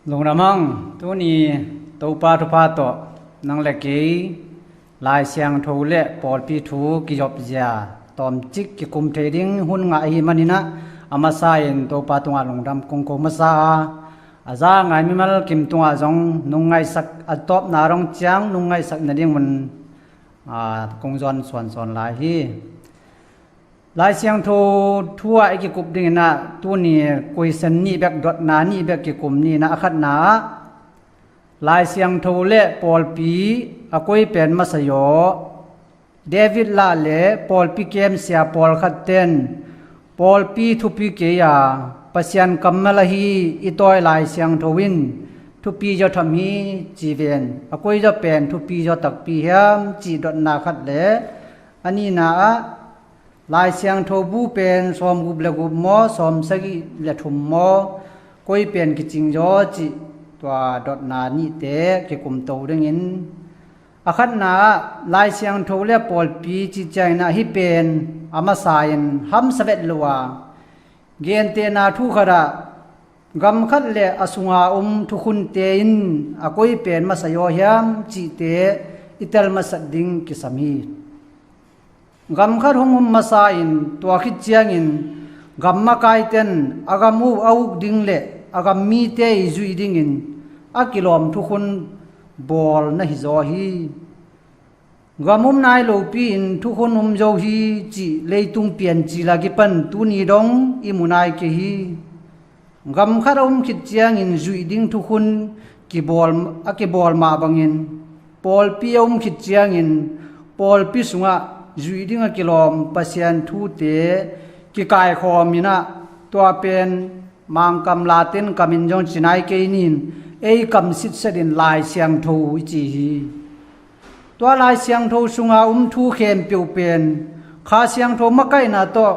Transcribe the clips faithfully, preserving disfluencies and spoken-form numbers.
Lungdam hang. Tuni Topa thupha tawh nang le kei Lai Siangtho le pawlpi thu kizopzia tawmcik kikum thei ding hun ngah ahi maninah a masa in Topa tungah lungdam kong ko masa a, a za ngai mimal kim tungah zong nung ngaihsak a tawpna dong ciang nung ngaihsak nading mun a, kong zuan suansuan lai hi. Lai Siangtho thu ah i kikup dinginah tuni question nih bek, dotna nih bek kikum ninah a khatna ah Lai Siangtho le pawlpi a koi pen masa yaw? David lah le pawlpi kemsia pawlkhat ten pawlpi thupi kei a, Pasian kammal ahi i tawi Lai Siangtho in thupi zaw tham hi ci ven, a koi zaw pen thupi zaw takpi hiam cih dotna khat le a nihna ah Lai Siangtho bu pen sawmguk le guk maw, sawmsagih le thum maw, koi pen kicing zaw cih tua dotna nihte kikum to dingin a khatna ah Lai Siangtho le pawlpi cih ciangin ah hih pen a masa in hamsa vet lo a, gentehna thu khat ah gam khat le a sunga om thukhunte in a koi pen masa yaw hiam cihte i tel masat ding kisam hi. Gam khat hong om masa in tua khit ciangin gam makaiten a gam uh a uk ding le a gam mite i zuih dingin a kilawm thukhun bawl na hi zaw hi. Gam um nai lopi in thukhun um zo hi cih leitung piancil a kipan tuni dong i mu nai kei hi. Gam khat a um khit ciangin zuih ding thukhun kibawl, a kibawl mah bangin pawlpi a um khit ciangin pawlpi sungah zuih ding a kilawm Pasian thute kikaikhawm inah tua pen Mangkam latin kamin zong ci nai kei nin ei kam sitset in Lai Siangtho i ci hi. Tua Lai Siangtho sunga um thu khempeuh pen Kha Siangtho makaihna tawh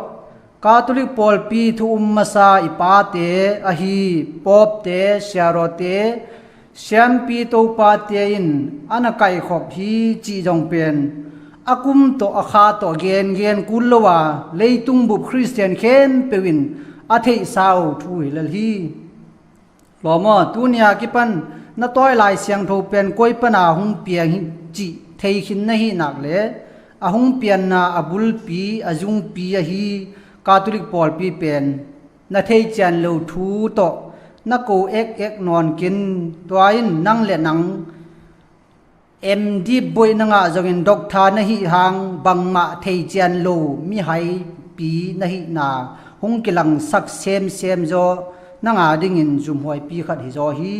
Catholic pawlpi thu um masa i pate ahi Pope-te, siarawte, siampi topate in a na kaihkhop hi cih zong pen a kum tawh a kha tawh gengen kul lo a leitung bup Khristian khempeuh in a theihsa uh thu hi lel hi. Lawm aw, tuni a kipan na tawi Lai Siangtho pen koi pana hong piang hi cih thei khin na hih nak le a hong pianna a bulpi a zungpi ahi Catholic pawlpi pen na thei cian lo thu tawh na ko ekek nawn kin. Tua in nang le nang M.Div boih na ngah zongin doctor na hih hang bangmah thei cian lo mihaipi na hihna hong kilangsak semsem zaw na ngah dingin zumhuaipi khat hi zaw hi.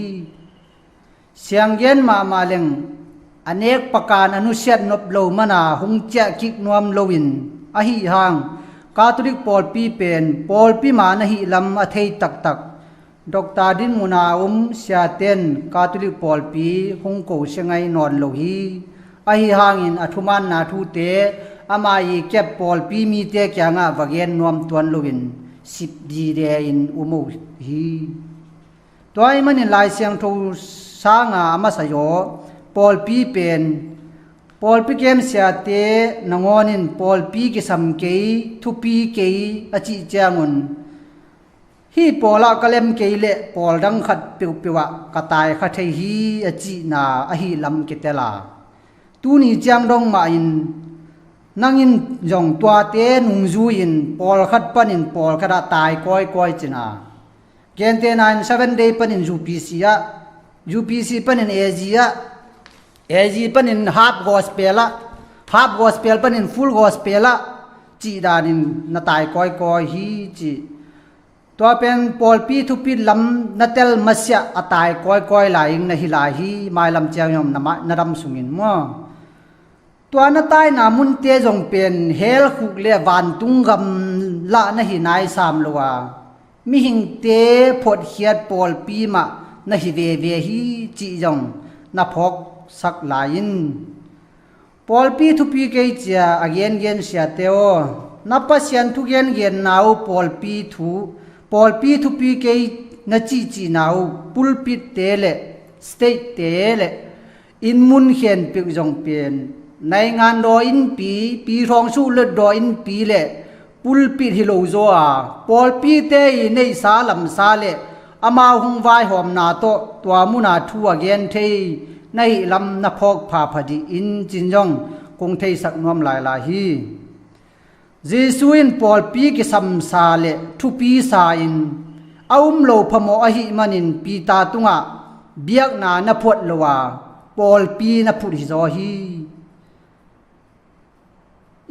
Sianggen mahmah leng a nek pakan a nusiat nop lo mana hong ciah kik nuam loin ahi hang Catholic pawlpi pen pawlpi ma na hih lam a thei taktak Doctor dinmun a um siaten Catholic pawlpi hong ko sia ngai nawn lo hi. Ahi hangin a thumaanna thute ama i kep pawlpi mite kiangah va gen nuam tuan loin sip dide in um uh hi. Tua ahih manin Lai Siangtho sanga a masa zaw pawlpi pen pawlpi kemsiate nangawn in pawlpi kisam kei, thupi kei a cih ciangun hih pawlah ka lem kei leh pawl dang khat peuhpeuh ah ka tai kha thei hi a cihna ahi lam kitel a, tuni ciang dong mahin nang in zong tuate nungzui-in pawlkhat panin pawlkhat ah tai kawikawi cin a, gentehna in Seven Day panin U P C ah, U P C panin A G ah, A G panin half gospel ah, half gospel panin full gospel ah cih danin na tai kawikawi hi ci. Tua pen pawlpi thupi lam na tel masiah a tai kawikawi lai ing na hi lai hi, mailam ciang zong na ma-, na dam sungin maw. Tua na taina munte zong pen hell khuk le vantung gam lah na hi nai sam lo a, mihingte photkhiat pawlpi mah na hi veve hi cih zong na phawksak lai in. Pawlpi thupi kei cia a gengen siate aw, na Pasian thu gengenna uh pawlpi thu, pawlpi thupi kei na cihcihna uh pulpit-te le state-te le inn mun khempeuh zong pen naingan daw innpi, pi thawng suh let daw innpi le pulpit hi lo zaw a, pawlpite i neihsa lamsa le amau hong vaihawmna tawh tua muna thu a gen thei na hih lam na phawk phapha dih in cin zong kong theisak nuam lailai hi. Jesu in pawlpi kisamsa le thupisa in a um lo phamawh ahih manin Peter tungah biakna na phuat lo a, pawlpi na phut hizaw hi.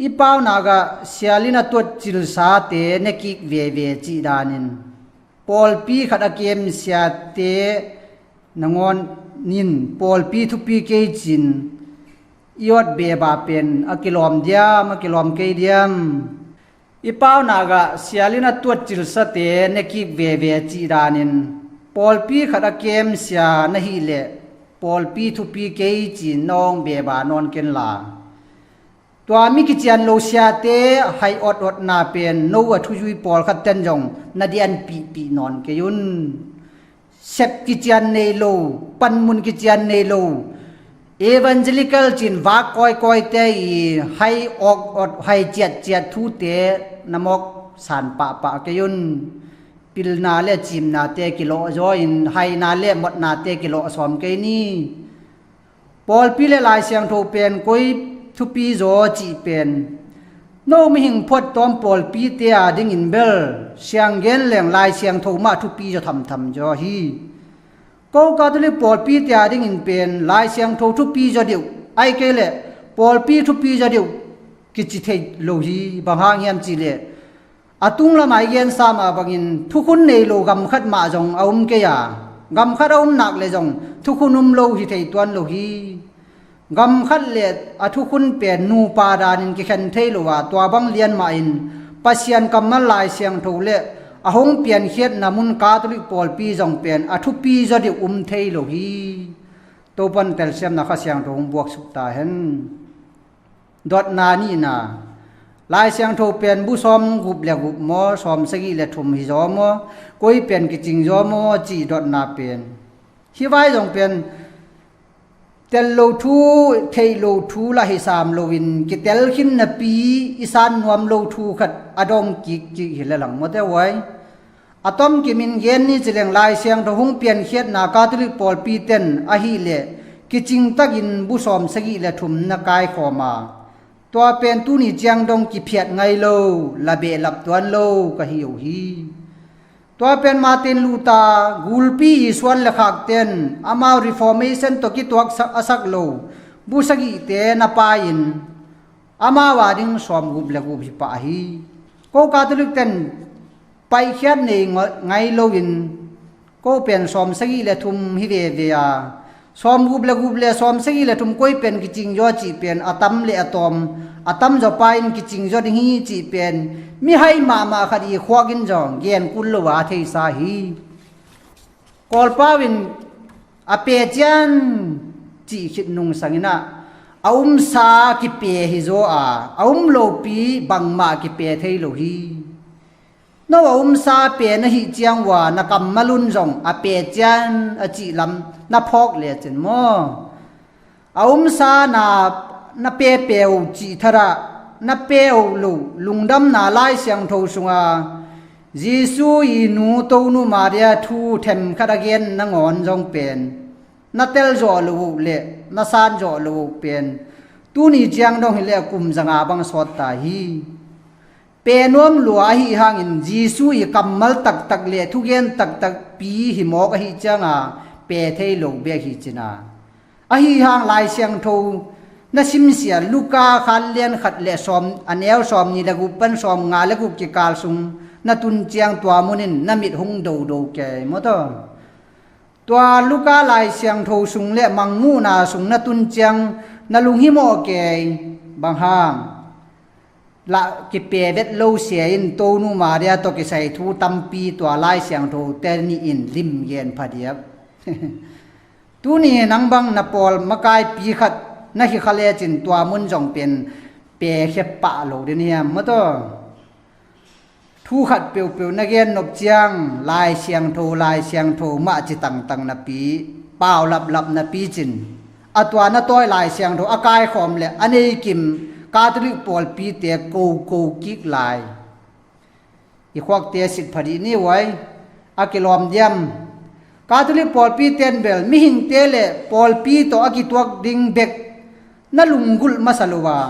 I paunak ah sial in a tuat cilsate ne kik veve cih danin pawlpi khat a kem siate nangawn in pawlpi thupi kei cin i awt beba pen a kilawm diam, a kilawm kei diam? I paunak ah sial in a tuat cilsate ne kik veve cih danin pawlpi khat a kem sia na hih leh pawlpi thupi kei cin na awng beba nawn ken la. Tua mi kician lo siate hai awtawtna pen no a thuzui pawlkhat ten zong na dianpihpih nawn kei un. Sep kician nei lo, panmun kician nei lo, evangelical cin vak kawikawite i hai awkawt, hai ciatciat thute na mawk san pahpah kei un. Pilna le cimnate kilawh zaw in haina le mawtnate kilawh sawm kei ni. Pawlpi le Lai Siangtho pen koi thupi zaw cih pen no mihing phuattawm pawlpite a dingin bel sianggen leng Lai Siangtho mah thupi zaw thamtham zaw hi. Ko Catholic pawlpite a dingin pen Lai Siangtho thupi zaw deuh, ai kei leh pawlpi thupi zaw deuh kici thei lo hi. Bang hang hiam cih leh a tunglam a i gensa mah bangin thukhun nei lo gam khat mah zong a um kei a, gam khat a um nak le zong thukhun um lo hi thei tuan lo hi. Gam khat le a thukhun pen nupa danin kikhen thei lo a, tua bang lian mahin Pasian kammal Lai Siangtho le a hong piankhiatna mun Catholic pawlpi zong pen a thupi zaw deuh um thei lo hi. Topan telsiamna Kha Siangtho hong buaksuk ta hen. Dotna nihna, Lai Siangtho pen bu sawm guk le guk maw, sawm sagih le thum hi zaw maw, koi pen kicing zaw maw cih dotna pen, hih vai zong pen tel lo thu, theih lo thu lah hi sam loin kitel khin napi i san nuam lo thu khat a dong kikkik hi lelang maw te uai. A tomkim in gen ni cileng Lai Siangtho hong piankhiatna Catholic pawlpi ten ahih leh kicing takin bu sawm sagih le thum na kaikhawm a, tua pen tuni ciang dong kiphiat ngai lo, la behlap tuan lo ka hi uh hi. Tua pen Martin Luther gulpi i suan le khak ten amau Reformation tawh kituak sak, a sak lo bu sagihte na pai-in amau a ding sawm guk le guk hi pah hi. Ko Catholic ten paihkhiat nei ngai loin ko pen sawm sagih le thum hi veve a, sawm guk le guk le sawm sagih le thum koi pen kicing zaw cih pen a tam le a tawm, a tam zaw pa in kicing zaw ding hi cih pen mihai mahmah khat i khuak in zong gen kul lo a theisa hi. Kawlpau in a pe cian cih khit nungsang in ah a umsa kipe hi zaw a, a um lopi bangmah kipe thei lo hi. No a umsa pe na hih ciang ua na kammal un zong a pe cian a cih lam na phawk lecin maw? A umsa na, na pe pe uh cih thadah na pe uh lo lungdamna Lai Siangtho sunga Jesu i nu Tonu Maria thu themkhat a gen nangawn zong pen na tel zawh lo uh le na san zawh lo uh pen tuni ciang dong hileh kum zanga bang sawt ta hi. Pe nuam lua ahi hangin Jesu i kammal taktak le thugen taktak pi hi mawk ahi cianga pe thei lo bek hi cina. Ahi hang Lai Siangtho na simsia Luka khan lian khat le sawm, a neu sawm ni le guk pan sawm nga le guk kikal sung na tun ciang tua munin na mit hung dodo kei maw taw. Tua Luka Lai Siangtho sung le mangmuhna sung na tun ciang na lunghimawh kei bang hang. Lah kipe vet lo sia in Tonu Maria tawh kisai thu tampi tua Lai Siangtho te nih in lim gen phadiak. Tuni nang bang na pawl makaipi khat na hi kha lecin tua mun zong pen pe khia pah lo ding hiam maw taw? Thu khat peuhpeuh na gen nop ciang Lai Siangtho, Lai Siangtho mah ci tangtang napi, pau laplap napi cin a tua na tawi Lai Siangtho a kaikhawm le a nei kim Catholic pawlpite koko kik lai. I khuakte sit phadih ni uai. A kilawm diam? Catholic pawlpi ten bel mihingte le pawlpi tawh a kituak ding bek na lunggulh masa lo a,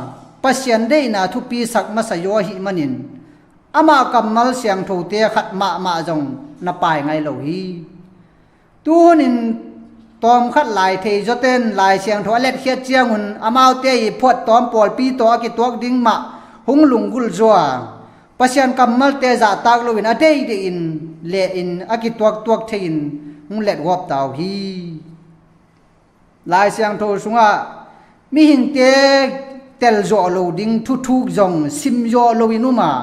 Pasian deihna thupi sak masa zaw ahih manin, amah kammal siangthote khat mahmah zong na pai ngai lo hi. Tuhunin tawmkhat lai thei zawten Lai Siangtho a letkhiat ciangun amaute i phuattawm pawlpi tawh a kituak ding mah hong lunggulh zaw a, Pasian kammalte zahtak loin a deideihin le in a kituaktuak thei-in hong letgawp ta uh hi. Lai Siangtho sungah mihingte telzawh lo ding thuthuk zong simzawh loin um a,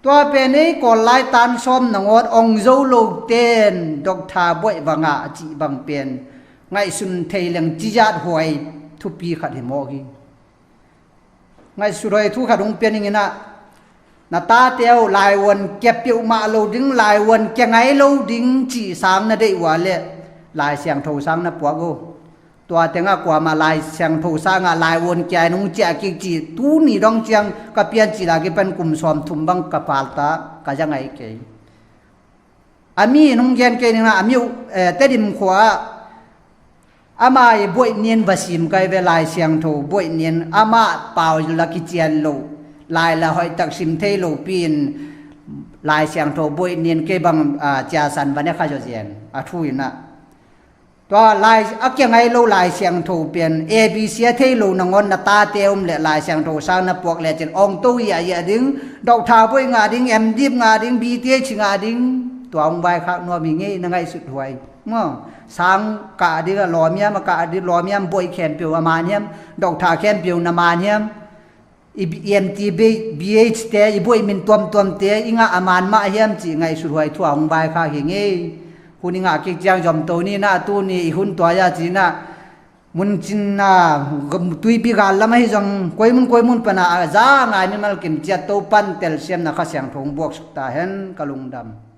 tua pen ei Kawl lai tan sawm nangawn ong zo lo ten Doctor Buaih va ngah a cih bang pen ngaihsun thei leng cizat huai thupi khat hi mawk hi. Ngaihsut huai thu khat hong pia ning in ah, na tate uh laivuan kia peuhmah lo ding, laivuan kia ngai lo ding cih sang na deih uh a leh Lai Siangtho sang na puak uh. Tua tengah kuamah Lai Siangtho sangah laivuan kia in hong ciah kik cih tuni dong ciang ka pian cih lak i pan kum sawmthum bang ka palta ka za ngai kei. A mi in hong gen kei ning ah, a mi uh, eh, Tedim khua ah ama i Buaih Nian va sim kai ve, Lai Siangtho Buaih Nian, amah pau la kician lo, lai la hoihtak sim thei lo pi-in Lai Siangtho Buaih Nian kei bang, ah, ciasan va ne kha zaw zian a thu in ah. Tua lai a kia ngai lo Lai Siangtho pian A B C a thei lo nangawn na tate um le Lai Siangtho sang na puak lecin ong to hiahhiah ding, Doctor Buaih ngah ding, M.Div ngah ding, B.Th ngah ding. Tua hong vaikhak nuam hi ngei, na ngaihsut huai. Maw, sang kah ding a lawmiam a kah ding, lawmiam buaih khempeuh a man hiam, Doctor khempeuh na man hiam? I B-, E M T, B-, B H te, i buaih min tuamtuamte i ngah a man mah hiam cih ngaihsut huai thu a hong vaikhak hi ngei. Hun i ngah kik ciang zom to ni na, tuni i hun tua ya ci na. Mun cin na, gam-, tuipi gal lam ahi zong, koi mun koi mun pana a za ngai mimal kim ciat to pan telsiam na Kha Siangtho hong buaksuk ta hen, ka lungdam.